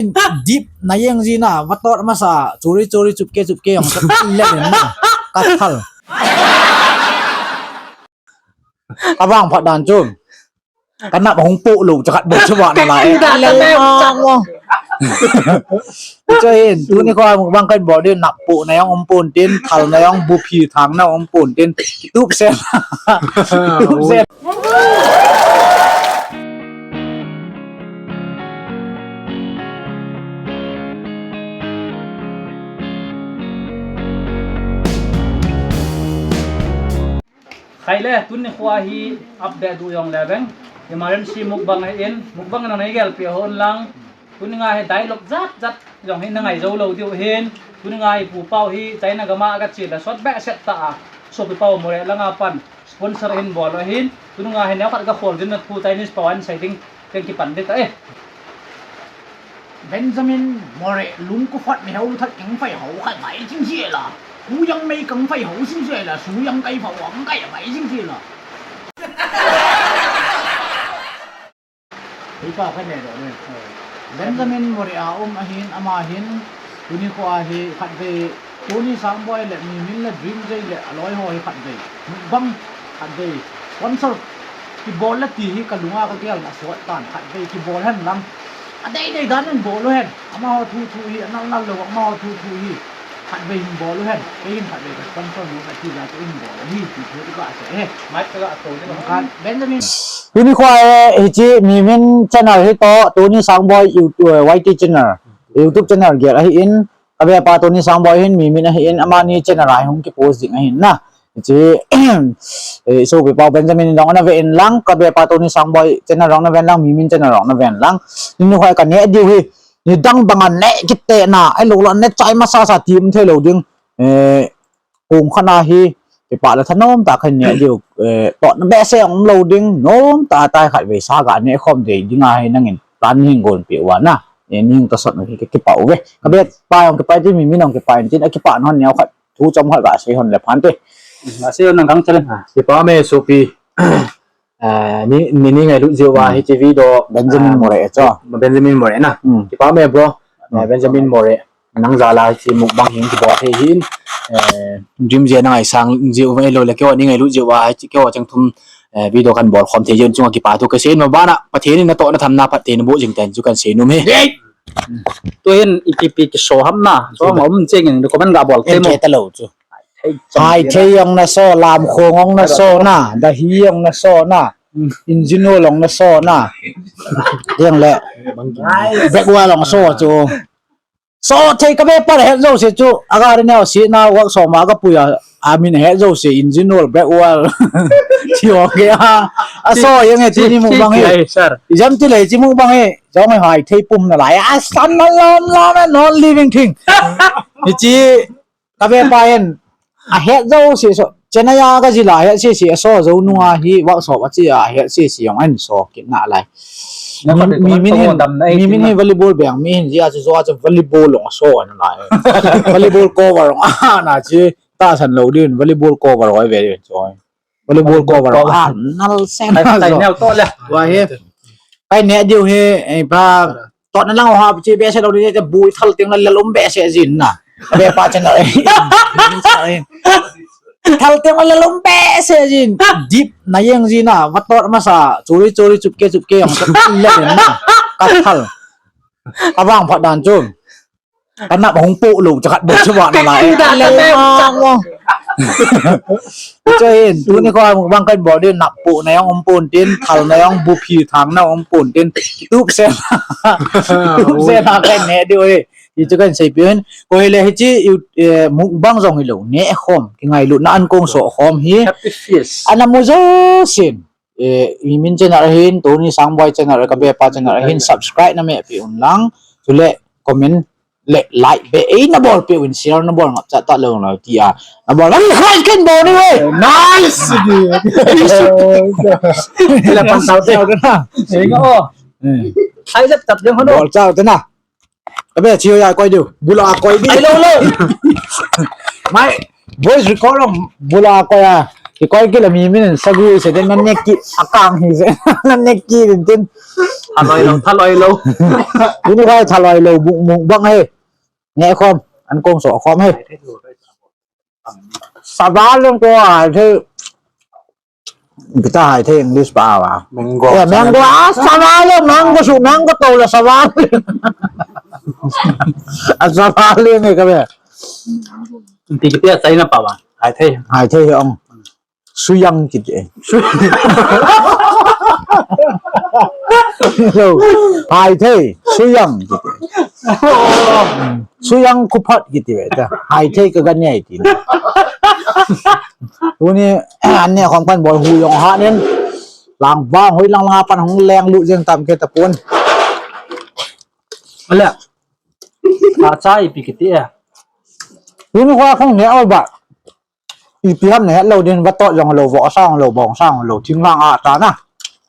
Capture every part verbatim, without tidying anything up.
Dip na jeng jin a, vatot masa, churi churi chupke chupke jong sa le le na. Ka thal. Ka vang phat dan chu. Ka nap hung pu lou, cha khat bou chu va na lai. Ka le ma mo. Chu hin, tuni kho mukbang kan bol din, nap pu na jong um pon tin, thal na jong bu phi thang na um pon tin. Tup sen. Tup sen. Khai le, tuni kho hi update du jong le veng. Emergency mukbang ahin, mukbang na nei gel pi hon lang. Tuni nga hi dialogue jat jat jong hi na ngai jou lou diu hin. Tuni nga hi Pu Pau hi China gama aga che la sot be set ta a. Sopi Pau Moreh langa pan sponsor hin bol ahin. Tuni nga hi neo khat ka khol din na thu Chinese Pau an sai ding. Teng kipan de ta e. Benjamin Moreh lung ku fat mi hau that keng fai hau khai mai jing ji la. Ku yang mei keng fai hau jing ji la. Su yang kai phau ang kai mai jing ji la. Hi pa kha ne do ne. Benjamin Moreh a um ahin, ama hin, tuni kho a hi khatvei, Tony Sangboi le Mimin le Dream J le aloi ho hi khatvei. Mukbang khatvei. Sponsor kibol le ti hi ka lunga ka gel na sot tan khatvei kibol hen lang. A dei dei dan in bol u hen. Amaho thu thu hi, anal nal lou amaho thu thu hi. Khatvei hin bol u hen. Kei hin khatvei ka sponsor nu ka ti la kei hin bol u hi. Ti thu ti ka se he. Mai ka ga to ni. Kan Benjamin. Tuni kho e, hichi Mimin channel hi to, Tony Sangboi YouTube, eh, Y T channel. YouTube channel gel ahin. Ka be pa Tony Sangboi hin Mimin ahin, amani channel a hung kipost ding ahin na. Hichi, eh, sopi Pau Benjamin jong na ve in lang, ka be pa Tony Sangboi channel jong na ven lang, Mimin channel jong na ven lang. Tuni kho ka ne diu hi. Ni dang bang a ne kit te na, ahilou le ne chai masa sa ti um thei lou ding. Eh, kong khat na hi, kipa le thanom ta khan ne diu, eh, to na be se um lou ding, nom ta tai khat ve sa ga ne khom de ding ahi nangin. Plan ni hin gon pi u a na. Eh, ni hin ta sot na hi kipa u ve. Ka be pa jong kipa tin Mimin jong kipa in tin, a kipa non neo khat. Thu chom khat ga sei hon le phan te. Ga sei hon nang kang chale. Kipa me sopi. Ah, ni, ni, ni ngailut jeh uva hi T V do, Benjamin ah, Moreh cho. Benjamin Moreh na. Hmm. Kipa me bro. Hmm. Ah, Benjamin Moreh. Nang jal a hichi mukbang hin kibol thei hin. Eh, Dream J na ngaisang jeh uva ahilou le keiho ni ngailut jeh uva hichi keiho cheng thum, eh, video kan bol khom thei jeh un chunga kipa thu ka sei in ma bana. Pathen in na to na tham na phat te na boh jing ten chu kan sei nom e. Tuhin ipi pi kiso ham na. So ma um cheng in comment ga bol te mo. Em ke ta lou chu. Hai thei jong na so, lam khong jong na so na, dahi jong na so na, engine oil jong na so na. Jeng le, black oil jong so chu. So thei ka be pa het jo se chu, aga re neo si na workshop ma ka pui a, a min het jo se engine oil, black oil. Ti jong ke a, a so jeng e ti ni mukbang e. Sir. Jam ti le ti mukbang e, jong e hai thei pum na lai, a san na lom lom e non living thing. Hichi, Ka be pa in, a het jo se so, Chennai a ka jil a het se se, a so jo nunga hi, workshop a che a het se se jong an so kit na lai. Mi, mi min hin, mi min hin volleyball beng, mi hin jia chu jo a chu volleyball long so an lai. Volleyball cover long a na chi, ta san lo din, volleyball cover hoi ve din so. Volleyball cover long a, nal sen na so. Wa he. Kai ne diu hi, eh, pa, to na lang ha, chi be se lo ni, te bui thal ting la lum be se jin na. Be pa chen na. Thal ting la lum be se jin. Dip na jeng jin na, va to masa, churi churi chupke chupke jong sa le na. Ka thal. Ka vang phat dan chu. Ka nap hung pu lou, cha khat bou chu va na lai. Ka le ma mo. Chu hin, tuni kho mukbang kan bol din nap pu na jong um pon tin, thal na jong bu phi thang na um pon tin. Tup sen. Tup sen ha kan ne diu hi. Hichu kan sei pi hin. Ko hi le hichi, eh, mukbang jong hi lou. Ne khom, ki ngailut na an kong so khom hi. Happy feast. Ana mu jo sin. Eh, Mimin channel ahin, Tony Sangboi channel, ka be pa channel ahin, subscribe na me pi un lang. Chule, comment, le, like, be, eh, na bol pi un, share na bol ngap cha ta lo na ti a. Na bol, like, like, kan bol ni we. Nice! Ila pan tau te. Tau te na. Eh, nga, oh. Eh. Ai, jap, tap, jeng, hono. Bol chao te na. Abe, chiu ya koi diu. Bula koi diu. Ai, lo, lo. Mai, voice record lo. Bula koi ya. Kikoi kit le mi min in sagui se den, na nek kit, akang hi se. Na nek kit din tin. Thaloi lou, thaloi lou. Ini kai thaloi lou, muk, mukbang he. Nge khom, an kong so khom he. Sava leng ko a, the. Kita hai the English pa wa. Mango. Eh, mango. Ah, sava leng mango su, mango to la sava leng. Ah, sava leng nge ka be. Ti kita China pa wa. Hai the. Hai the ong. Suyang kiti. Hai the, suyang kiti. Suyang kuphat kiti ve ta. Hai the ka gan yai ti. Tuni, anne khom kan bol hu yong ha nen. Lang bang hoi lang lang pan hung leng lu jeng tam ke ta pon. Ala. A chai pi kiti e. Tuni kho khong ne au ba. Ipi ham ne het lou din, vatot jong lou, vohsa jong lou, bongsa jong lou, thinglhang a ta na.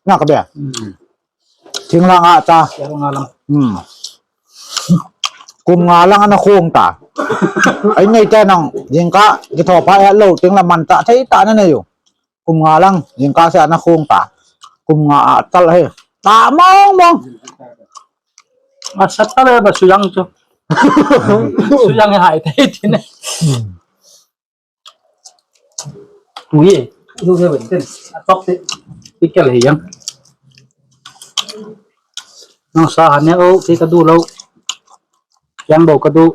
Na ka be. Hmm. Thinglhang a ta. Thinglhang a lang. Hmm. Kum nga lang ana khong ta. Ai nei te nang, jingkah, kitho pha het lou, thinglhang man ta, thei ta na nei u. Kum nga lang, jingkah se ana khong ta. Kum nga a tal he. Ta mong mong. Asa ta le ba suyang chu. Suyang hai te ti ne. Hmm. Tui e, tui e, ben ten. A top te. Pikel he yang. Nang sa han ya o, ke ka du lou. Yang bou ka du.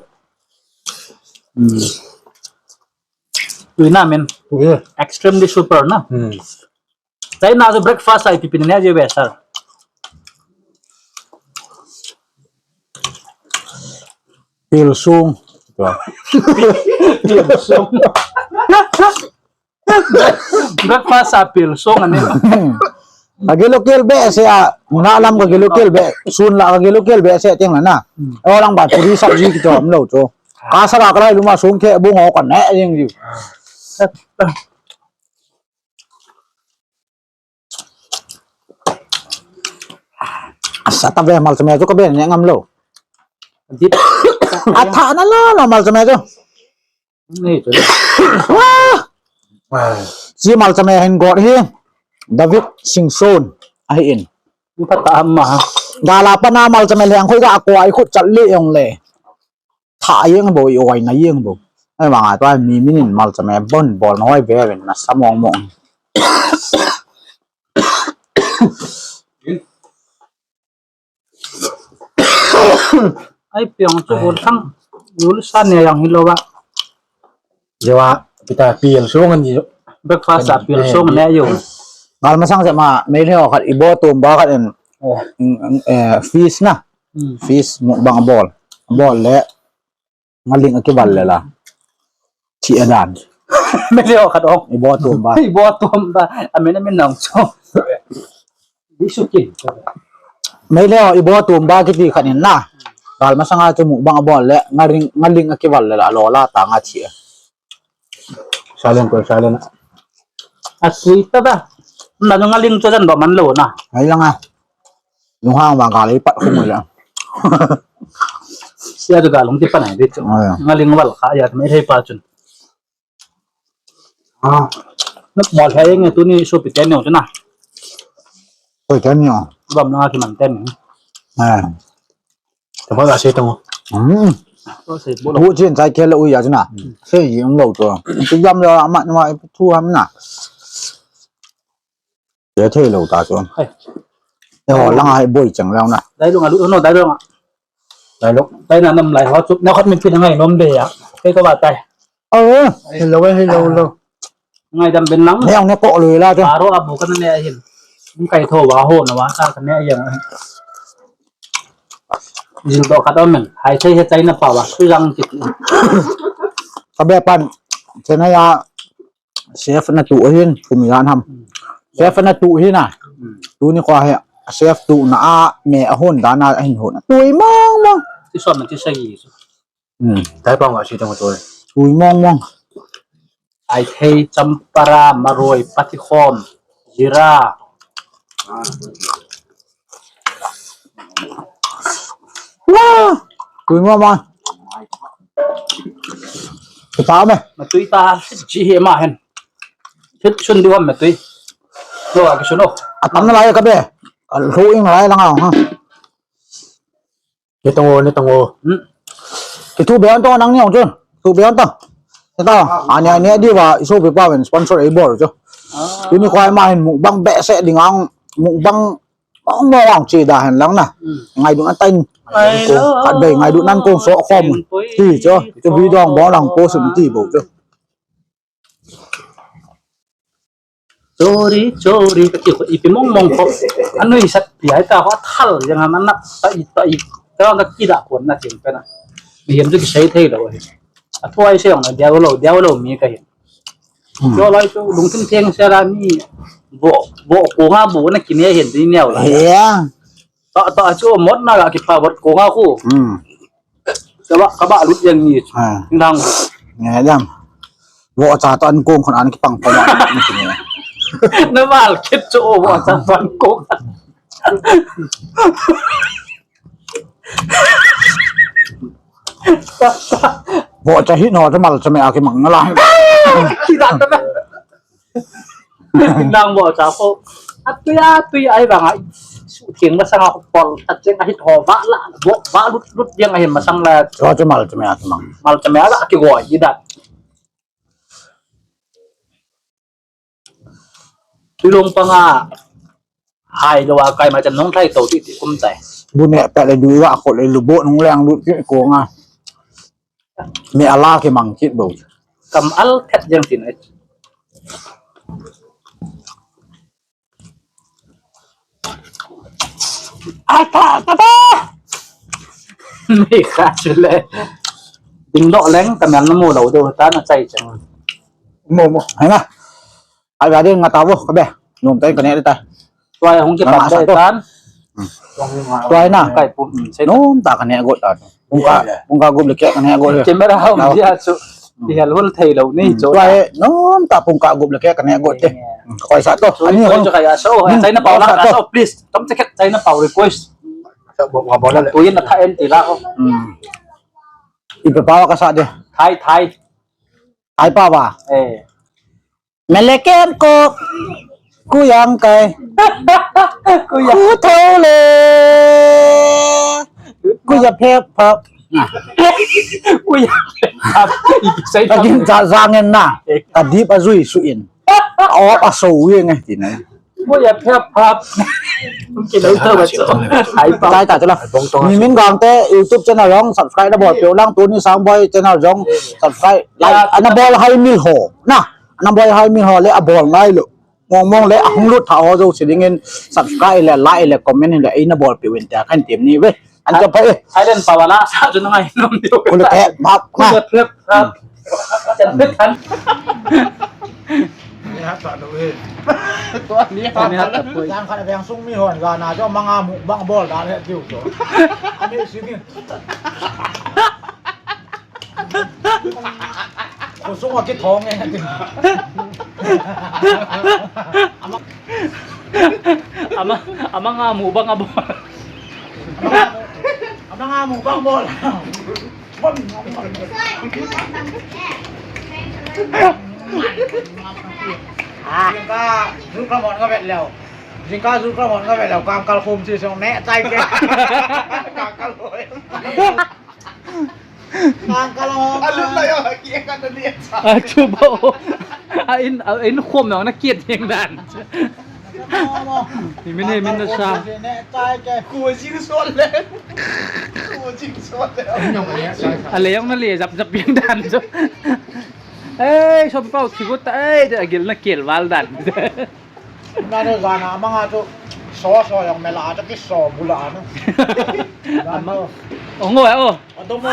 Hmm. Tui na men. Tui e. Extremely super na. Hmm. China chu breakfast a ipi ipi ne ji ve sir. Pil sung. Pil sung. Breakfast a pil sung ani. Ka gilou kel be se a, na lam ka gilou kel be, sun la ka gilou kel be se ting la na. Hmm. O lang ba puri sabji ki chom lou chu. Ka sa ka lai lu ma sung ke bu ngo ka ne jing ji. Asa ta ve malchame chu ka be ne ngam lou. Dip. A tha na la la malchame chu. Ni chu. Wah! Wah. Chi malchame hin got hi. David Singson ahi in. Ni phat ta amma ha. Dala pana malchame leng khoi ga ko ai khut chat li yong le. Tha yeng bo, i oi na yeng bo. Ai ma ngai to mi min in malchame bon bol na hoi ve ven na sa mong mong. Ai piang chu bol sang. Yul sa ne yang hi lo ba. Jewa kita pil song an ji. Breakfast a pil song ne yo. Gal masang se ma, me le khat i bo tum ba khat en. Oh. Mm, mm, eh, fish na. Hmm. Fish mukbang bol. Bol le. Ngaling a kival le la. Chi a dan. Me le khat ong. I bo tum ba. I bo tum ba. A me na me nang cho. Di su kin. Me le i bo tum ba kiti khat in na. Gal masang a chu mukbang bol le ngaling, ngaling a kival le la lo la ta nga chi. Silent ko, silent. A sui ta ba. Na nung a ling cho jan ba man lo na. Ai lang a. Nung hang ba ga le pat khum le. Sia tu ga long ti pa nai de chu. Ai. Nga ling wal kha ya me thei pa chun. Ah. Nak mo thei nge tu ni su pi ten nyo chu na. Oi ten nyo. Bam na ki man ten. Ai. Tamo la se tamo. Hmm. Ko se bo lo. Bu chin sai ke lo ya na. Hmm. Se yi lo to. Ti yam lo ma ma thu ham na. Ye thei lo ta to. Hai. Ye ho lang hai boi chang lo na. Dai lo nga lu no dai lo nga. Dai lo. Dai na nam lai ho chu. Na khat min phi na ngai nom de ya. Ke ka ba tai. Ơ, hello, hello, hello. Ngai dam ben lang. Neo ne ko lui la te. Baro abu kan ne ahin. Ung kai tho wa ho na wa sa kan ne yang. Jil do khat om men. Hai thei he chai na pa wa. Su yang kit. Ka be pan. Chena ya chef na tu hin. Kumi dan ham. Chef na tu hin a. Tu ni kwa he. Chef tu na a me a hon dan a hin hon. Tui mong mong. Ti som na ti sa gi. Hmm. Dai pang wa si tong to. Tui mong mong. Ai thei, champara, maroi, patikhom, jira. Wah! Tui mong mong. Kita me. Ma tui ta ji he ma hen. Sun diu ham me tui. Lo a kisun o. Atam nalai ka be. Alhu ing lai lang a ha. Ni tong o, ni tong o. Hmm. Kithu be an tong nang ni ong chun. Thu be an tong. Ni tong. Ani ani diu va isopi pa ven sponsor ei bol chu. Ah. Tuni khoi ma hin mukbang behseh ding ang mukbang Ong mo ang chi da hen lang na. Hmm. Ngaidun an tain. Ai lo. Khat bei ngaidun an kong so khom. Ti cho. Chu video ang bol lang post un ti bou cho. Chori, chori, ka ti ko ipi mong mong ko. Anui sat pi ai ta ko thal jeng a man na ta i ta i. Ta ka ki da ko na chim pe na. Mi hem chu ki sei thei lo. A thuai se ong na dia lo, dia lo mi ka hin. Hmm. Cho lai chu lungthim theng se la ni bo, bo ko nga bo na kine hin di neo la. Yeah. Ta, ta chu mot na ga ki pa bot ko nga ko. Hmm. Ka ba, ka ba lut yang ni. Ah. Nang. Nge dam. Bo cha to an kong khon an ki pang ko ma ni kine. Na mal kit chu bo cha to an kong. Bo cha hi no, cha mal cha me a ki mang na la. Ki da ta na. Nang bo cha ko. Atui atui ai bang ai. Su theng masang a ko pol ta cheng a hi tho ba la. Bo ba lut lut yang a hin masang la. Cho cha mal cha me a ki mang. Mal cha me a ki go i da. Lung panga hai lo a kai ma chan nong thai to ti ti kum tai. Bu ne pa le du wa ko le lu bo nong leng lut ki ko nga. Mi ala ki mang kit bo. Kam al thet jeng tin ai. Ata, ata, ata. Ni kha chu le. Ding do leng ka mel na mu lo do ta na chai chang. Mo, mo. Hai na. Ai ga ding nga ta bo ka be. Nom tai ka ne ta. Tua hung ki pa dai tan. Tua na. Kai pu. Nom ta ka ne go ta. Pungka, pungka gup le keh ka ne go le. Camera hung dia chu. Ihal hul thei lo ni chu. Tua he, nom ta pungka gup le keh ka ne go te. Koi sa to. Ani hung chu kai a so. China pau la ka so, please. Tom che khet China pau request. Tu yin na tha en ti la ko. Ipi pau ka sa de. Thai, Thai. Thai pau ba. Eh. Meleken ko, ku yang kai, ku yang, ku thou le, ku ya phep phap. Ku ya phep phap. Ka gin cha za ngen na. Ka dip a zui su in. Ka op a so wi nge ti na. Ku ya phep phap. Ki lo to ba cho. Hai pa. Tai ta cho la. Mi min gang te YouTube channel jong subscribe na bol peh lang, tuni Sangboy channel jong subscribe. Like, ana bol hai mil ho. Na. Ana bol hai mil ho le abol ngai lo. Mong mong le ahung lut tha ho jouse dingin subscribe le, like le, comment le, eina bolpeh uvin tia kahin tem ni ve. An cha pha e. Silent power la sa chu na ngai nom diu. Kule ke map na. Kule prep prep. Chan phet than. Ni ha ta lo e. To ni ha ta lo. Jang khat veng sung mi hon ga na jo manga mukbang bol da le diu jo. Ani si ni. Khosung a kithong e. Ama, ama nga mukbang abol. Ama nga mukbang bol. Ah. Jingkah, jingkah mon nga vet leo. Jingkah jingkah mon nga vet leo. Kangkal khum chi song ne chai ke. Kangkal khum. Kangkal khum. Alut la yo, ki ka na ni cha. A chu ba o. A in, a in khum na na kiet jeng dan. Ni min he min na sa. Ku jing sol le. Ku jing sol le. A le jong na le jap jap jeng dan chu. Ei, som pau thi got ta ei, a gel na kel val dan. Na de jana manga chu so so jong mela chu ki so bula na. Ama. Ong o, o. Adom o.